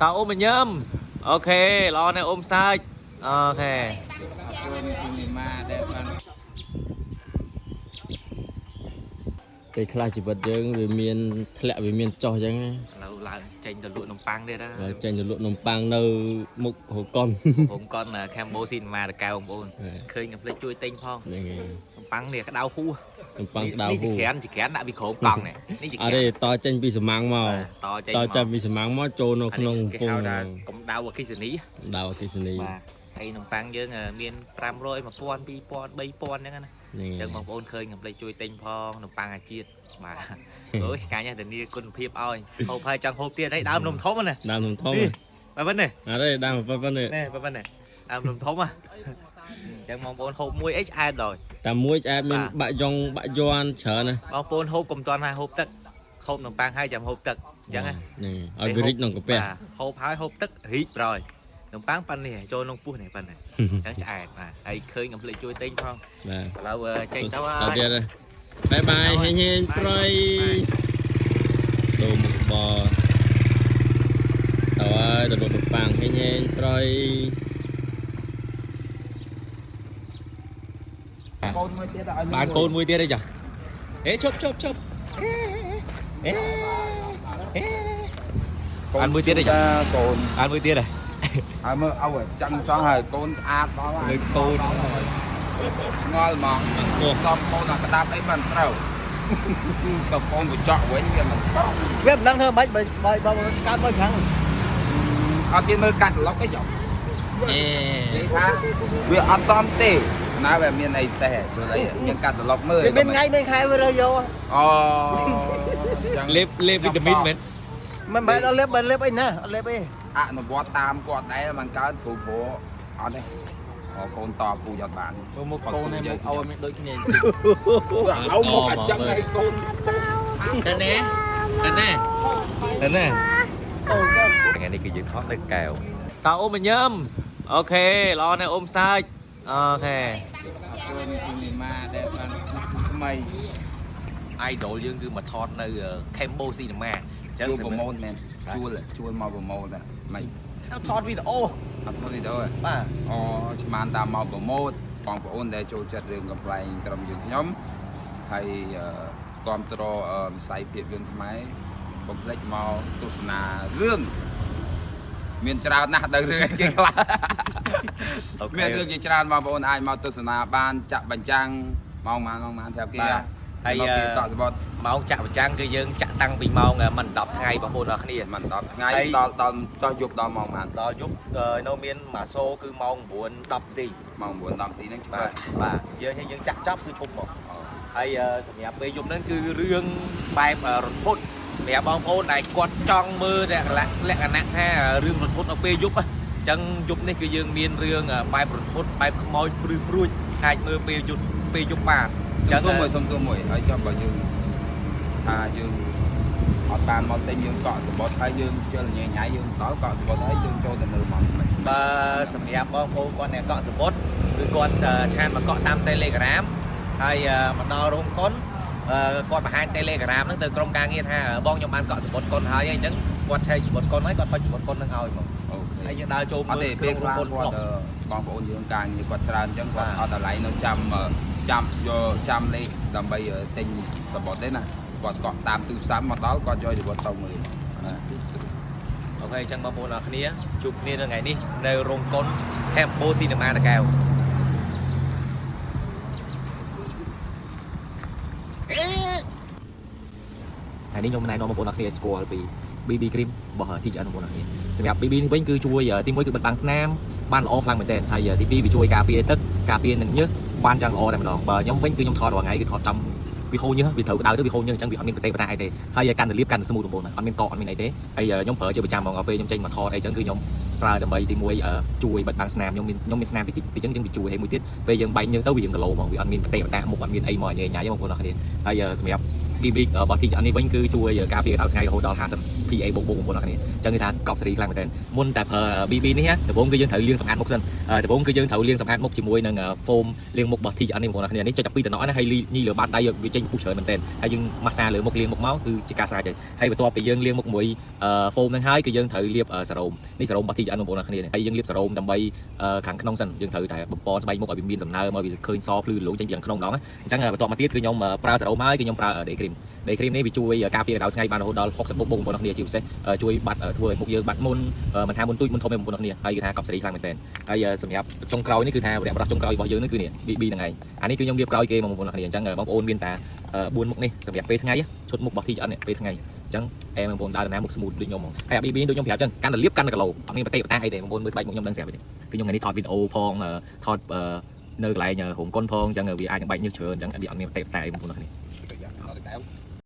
តើអ៊ំញឹម OK ល្អណាស់អ៊ំសើច OK អរគុណពីនីម៉ាដែលបាន ពេលខ្លះជីវិតយើងវាមានធ្លាក់វាមានចុះអញ្ចឹងណា ឥឡូវឡើងចេញទៅលក់នំប៉័ងទៀតណា បើចេញទៅលក់នំប៉័ងនៅមុខហូកុន ผมកនខាំបូស៊ីនីម៉ាតកៅបងប្អូនឃើញកំភ្លេចជួយទិញផង ហ្នឹងហើយ នំប៉័ងនេះក្តៅហ៊ូ នំប៉័ងក្តៅ នេះ ហ៊ូ ជាក្រានជាក្រានដាក់ពីក្រោមកង់នេះនេះជា អត់ ក្រាន ទេតចេញពីសមាំងមក តចេញ តចាំពីសមាំងមកចូលនៅក្នុងកំពង់ គេហៅថាកម្ដៅអគ្គិសនី ដៅអគ្គិសនី បាទហើយនំប៉័ងយើងមាន500 1000 2000 3000ហ្នឹងណា ហ្នឹង ចឹងបងប្អូនឃើញកំភ្លេចជួយទិញផងនំប៉័ងអាជាតិបាទអូឆ្ងាញ់ណាស់ធានាគុណភាពឲ្យហូបហើយចង់ហូបទៀតហើយដើមនំធំណា ដើមធំធំ បាទប៉ុណ្ណេះ អត់ទេដើមប៉ុណ្ណេះ នេះប៉ុណ្ណេះដើមនំធំហ៎ចឹងបងប្អូនហូបមួយអីឆ្អែតដល់ តែមួយឆ្អែតមានបាក់យ៉ងបាក់យ័នច្រើនណា បងប្អូនហូបកុំទាន់ហើយហូបទឹកហូបនំប៉័ងហើយចាំហូបទឹកអញ្ចឹងណា ហ្នឹងឲ្យវារីកក្នុងកាពះ បាទហូបហើយហូបទឹករីកប្រយនំប៉័ងប៉ាន់នេះចូលក្នុងពោះនេះប៉ាន់នេះអញ្ចឹងឆ្អែតបាទហើយឃើញកំភ្លេចជួយទិញផង បាទ ឥឡូវចេញទៅ ត ហើយ ទៀតបាយបាយហេងហេងប្រយដូរមុខបរតើហើយទៅលក់នំប៉័ងហេងហេងប្រយក ូនមួយទៀតឲ្យ បានកូនមួយទៀតអីចាអេជប់ជប់ជប់អេអេអេបានមួយទៀតអីចា កូន បានមួយទៀតហ៎ ហើយមើលឲ្យចាំងសោះហើយកូនស្អាតដល់ហើយ លើកូន ឆ្ងល់ហ្មងសំកូនអាក្តាប់អីមិនត្រូវទៅកូនកញ្ចក់វិញវាមិនសម វាមិនដឹងធ្វើម៉េចបើបើបើកើតមកខាង អត់គេមើលកាត់ឡុកអីចុះ អេ និយាយថាវាអត់សមទេណាវាមានអីពិសេសជួយអីយើងកាត់ឡុកមើល វាមានថ្ងៃមានខែវារើសយក អូចឹង លេបលេបវីតាមីនមែន មិនមែនអត់លេបបើលេបអីណាអត់លេបអី អនុវត្តតាមគាត់ដែរมันកើតព្រោះព្រោះអត់ទេអូកូនតបពូយកបាន មុខកូនហើយមុខអូនមានដូចគ្នា เอาមុខអញ្ចឹងឲ្យកូន តើណែតើណែតើណែថ្ងៃនេះគឺយើងថតនៅកែវតើអ៊ំញឹម OK ល្អណាស់អ៊ំសើច OK អរគុណពីនីម៉ាដែលបានថ្មី idol យើងគឺមកថតនៅ Cambo Cinema អញ្ចឹង ជួល promote មែនជួលជួលមក promote ដែរមិន ថតវីដេអូ អត់ថតវីដេអូទេ បាទ អូឆ្មានតាមមក promote បងប្អូនដែលចូលចិត្តរឿងកំប្លែងក្រុមយើងខ្ញុំហើយគ្រប់គ្រងវិស័យភាពយន្តខ្មែរកុំភ្លេចមកទស្សនារឿងមានច្រើនណាស់ដល់រឿងអីគេខ្លះ មានរឿងជាច្រើនបងប្អូនអាចមកទស្សនាបានចាក់បញ្ចាំងម៉ោងម៉ានម៉ោងម៉ានប្រាប់គេ ហើយ មកពីកក់សបុត ម៉ោងចាក់បញ្ចាំងគឺយើងចាក់តាំងពីម៉ោងមិន10ថ្ងៃបងប្អូនអរគ្នា មិន10ថ្ងៃ ហើយ ដល់ដល់ដល់យប់ដល់ម៉ោងម៉ាន ដល់យប់នៅមានម៉ាសូគឺម៉ោង9 10នាទី ម៉ោង9 10នាទីហ្នឹងច្បា បាទ ស់ បាទយើងយើងចាក់ចប់គឺឈប់មកហើយសម្រាប់ពេលយប់ហ្នឹងគឺរឿងបែបរន្ធត់សម្រាប់បងប្អូនដែលគាត់ចង់មើលលក្ខណៈថារឿងរន្ធត់នៅពេលយប់អញ្ចឹងយប់នេះគឺយើងមានរឿងបែបរន្ធត់បែបខ្មោចព្រឺព្រួចអាចមើលពេលយប់ពេលយប់បានអញ្ចឹង សុំមួយសុំសុំមួយហើយចុះបើយើងថាយើងអត់បានមកទិញយើងកក់សបុតហើយយើងជិលញ៉ៃញ៉ៃយើងដល់កក់សបុតហើយយើងចូលទៅមើលមកមិន បើសម្រាប់បងប្អូនគាត់អ្នកកក់សមុទ្រគឺគាត់ឆានមកកក់តាម Telegram ហើយមកដល់រោងកុនគាត់បង្ហាញ Telegram ហ្នឹងទៅក្រុមការងារថាបងខ្ញុំបានកក់សមុទ្រកុនហើយអញ្ចឹងគាត់ឆែកសមុទ្រកុនហើយគាត់ហុចសមុទ្រកុនហ្នឹងឲ្យមក អូខេ ហើយយើងដើរចូល អត់ មើល ទេពេលខ្លះ ក្នុងរោងកុន គាត់បងប្អូនយើងការងារគាត់ច្រើនអញ្ចឹងគាត់អត់តម្លៃនៅចាំចាំយកចាំលេខដើម្បីទិញសបុតទេណាគាត់កក់តាមទូរស័ព្ទមកដល់គាត់យកសបុតទៅមើលណាពីស្រួល OK អញ្ចឹងបងប្អូនអរគ្នាជួបគ្នានៅថ្ងៃនេះនៅរោងកុន Cambo Cinema តាកែវថ្ងៃនេះខ្ញុំណែនាំបងប្អូនអរគ្នាស្គាល់ពី BB cream របស់ TGN បងប្អូនអរគ្នាសម្រាប់ BB នេះវិញគឺជួយទីមួយគឺបិទបាំងស្នាមបានល្អខ្លាំងមែនទែនហើយទីពីរវាជួយការពារទឹកការពារនឹងញើសបានយ៉ាងល្អតែម្ដងបើខ្ញុំវិញគឺខ្ញុំថតរាល់ថ្ងៃគឺថតចំវាហូរញើសវាត្រូវក្តៅទៅវាហូរញើសអញ្ចឹងវាអត់មានប្រទេសបតាអីទេហើយកាន់តែលាបកាន់តែ smooth បងប្អូនអត់មានកកអត់មានអីទេហើយខ្ញុំប្រើជាប្រចាំហ្មងដល់ពេលខ្ញុំចេញមកថតអីចឹងគឺខ្ញុំប្រើដើម្បីទីមួយជួយបិទបាំងស្នាមខ្ញុំមានខ្ញុំមានស្នាមតិចតិចចឹងវាជួយហើយមួយទៀតពេលយើងបែកញើសទៅវាយើងគីឡូហ្មងវាអត់មានប្រទេសបតាមុខអត់មានអីមកញ៉ៃញ៉ៃបងប្អូនអរគ្នាហើយសម្រាប់ BB របស់ TGN នេះវិញគឺជួយការពារកម្ដៅថ្ងៃរហូតដល់50 PA បូកបូកបងប្អូនអរគ្នាអញ្ចឹងគឺថាកប់សេរីខ្លាំងមែនទែនមុនតែប្រើ BB នេះដំបូងគឺយើងត្រូវលាងសម្អាតមុខសិនដំបូងគឺយើងត្រូវលាងសម្អាតមុខជាមួយនឹង foam លាងមុខរបស់ TGN នេះបងប្អូនអរគ្នានេះចុចតែពីរតំណក់ណាហើយញីលើបាតដៃវាចេញពុះច្រើនមែនទែនហើយយើងម៉ាស្សាលើមុខលាងមុខមកគឺជាការស្រេចហើយហើយបន្ទាប់ពីយើងលាងមុខមួយ foam ហ្នឹងហើយគឺយើងត្រូវលាបសេរ៉ូមនេះសេរ៉ូមរបស់ TGN បងប្អូនអរគ្នាហើយយើងលាបសេរ៉ូមដើម្បីខាងក្នុងសិនយើងត្រូវតែបំពន់ស្បែកមុខឲ្យវាមានសំណើមឲ្យវាឃើញសភ្លឺរលោងចេញពីខាងក្នុងម្ដងអញ្ចឹងបន្ទាប់មកទៀតគឺខ្ញុំប្រើសេរ៉ូមហើយគឺខ្ញុំប្រើ day cream day cream នេះវាជួយការពារកម្ដៅថ្ងៃបានរហូតដល់60បូកបូកបងប្អូនអរគ្នាជាពិសេសជួយបាត់ធ្វើឲ្យមុខយើងបាត់មុនមិនថាមុនទូចមុនធំទេបងប្អូនអរគ្នាហើយគឺថាកប់សេរីខ្លាំងមែនទែនហើយសម្រាប់ចុងក្រោយនេះគឺថាវរៈបរោះចុងក្រោយរបស់យើងនេះគឺនេះ BB ហ្នឹងឯងអានេះគឺខ្ញុំលាបក្រោយគេមកបងប្អូនអរគ្នាអញ្ចឹងបងប្អូនមានតែ4មុខនេះសម្រាប់ពេលថ្ងៃឈុតមុខរបស់ TGN នេះពេលថ្ងៃអញ្ចឹងអែបងប្អូនដើរដំណើរមុខ smooth ដូចខ្ញុំហ្មងហើយអា BB ដូចខ្ញុំប្រាប់អញ្ចឹងកាន់តែលាបកាន់តែគីឡូអត់មានប្រតិបត្តិអីទេបងប្អូនមើលស្បែកមុខខ្ញុំដឹងស្រាប់ទេគឺខ្ញុំថ្ងៃនេះថតវីដេអូផងថតនៅកន្លែងរោងកុនផងអញ្ចឹងវាអាចនឹងបែកញើសច្រើនអញ្ចឹងវាអត់មានប្រតិបត្តិអីបងប្អូនអរគ្នា។